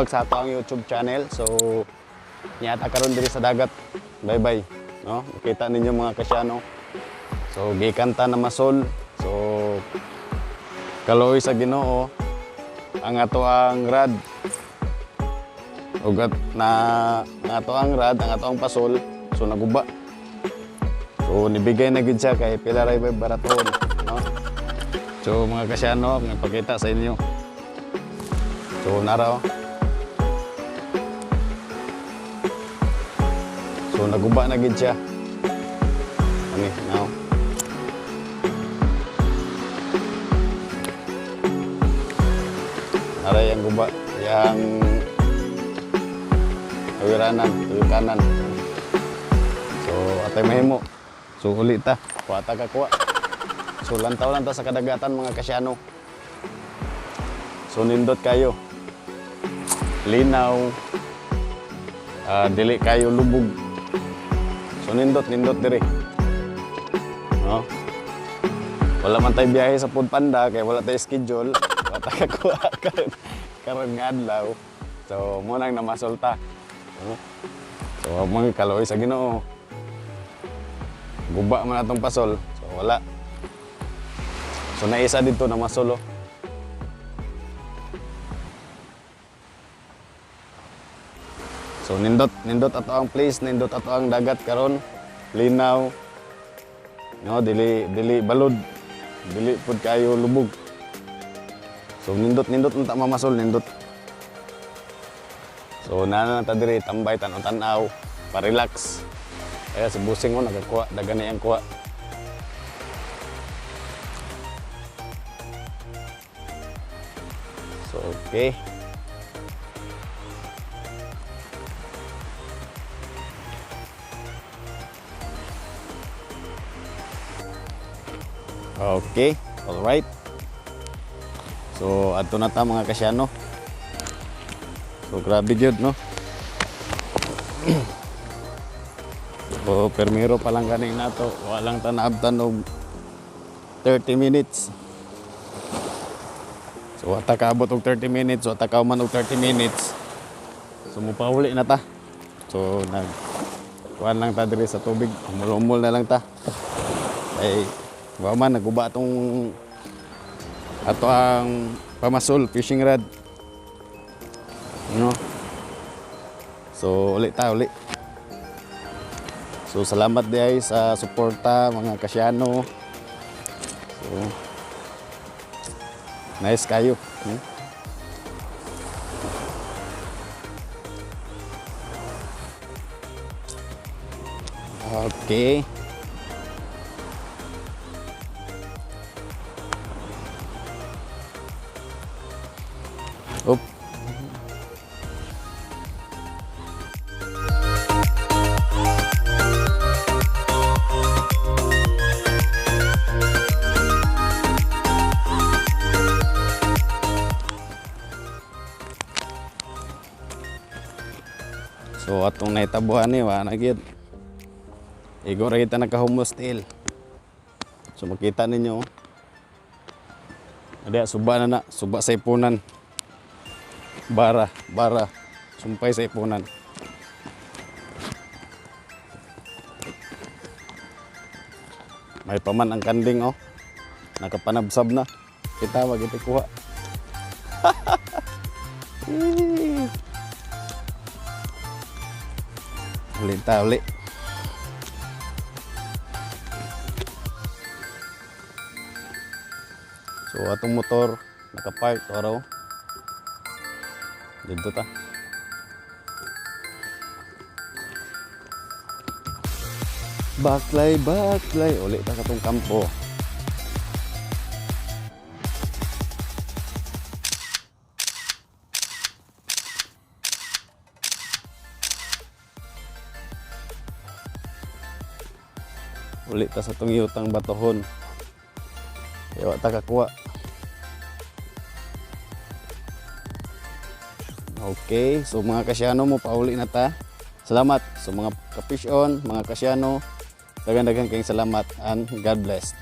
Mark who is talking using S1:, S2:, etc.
S1: back sa ato ang YouTube channel. So niyata karon diri sa dagat. Bye bye. No? Makita ninyo, mga kasyano. So gikan ta namasol. So kaluoy sa Ginoo, ang ato ang rod ugat na ang ato ang rod, ang ato ang pasol, so naguba. So nibigay na gid siya kay pila ray bay baraton, no? So mga kasyano, akong ipakita sa inyo. So nara oh. So naguba na gid siya. Ani now. Aray ang guba, yang awiranan, tuwikanan. So atay mahimo. So uli ta, kuha ta ka kuha. So lantaw lang ta sa kadagatan, mga kasyano. So nindot kayo. Linaw. Ah, dili kayo lubog. So nindot, nindot diri. No? Wala man tayo biyahe sa Food Panda kay wala tayo schedule. Wala ta kakuha karon karon nga adlaw. So mo nang namasol ta. No? So mga kaluoy sa Ginoo. Guba man atong pasol. So wala. So naisa dito na masol oh. So nindot, nindot ato ang place, nindot ato ang dagat karon. Linaw. No, dili dili balod. Dili pud kayo lubog. So nindot nindot unta mamasol, nindot. So naa na ta diri tambay, tan-aw, pa-relax. Kaya si Busing mo nagakuha, dagan na iyang kuha. So okay. Okay, all right. So adto na ta, mga kasyano. So grabe gyud, no. So permiro pa lang ganing nato, wala lang ta naabtan og 30 minutes. So wa ta kaabot og 30 minutes, wa ta kauman og 30 minutes. So mupauli na ta. So nag kuan lang ta diri sa tubig, humul-humul na lang ta. Ay wa man naguba atong ato ang pamasol, fishing rod. No? So uli ta, uli. So salamat diay sa suporta, mga kasyano. So nice kayo. Okay. Op. So atong nahitabuhan ni wa na gyud. Igo ra kita nagkahumos tiil. So makita ninyo. Ada suba na na, suba sa ipunan. Bara, bara, sumpay sa ipunan. May paman ang kanding oh. Nakapanabsab na. Kita wag iti kuha. Eee. Uli ta, uli. So atong motor nakapark araw. Dito ta. Baklay, baklay. Uli ta sa atong kampo. Uli ta sa atong yutang batohon. Kaya wa ta kakuha. Okay, so mga kasyano, mo pauli na ta. Salamat so mga ka-fish on, mga kasyano. Dagan-dagan kayong salamat and God bless.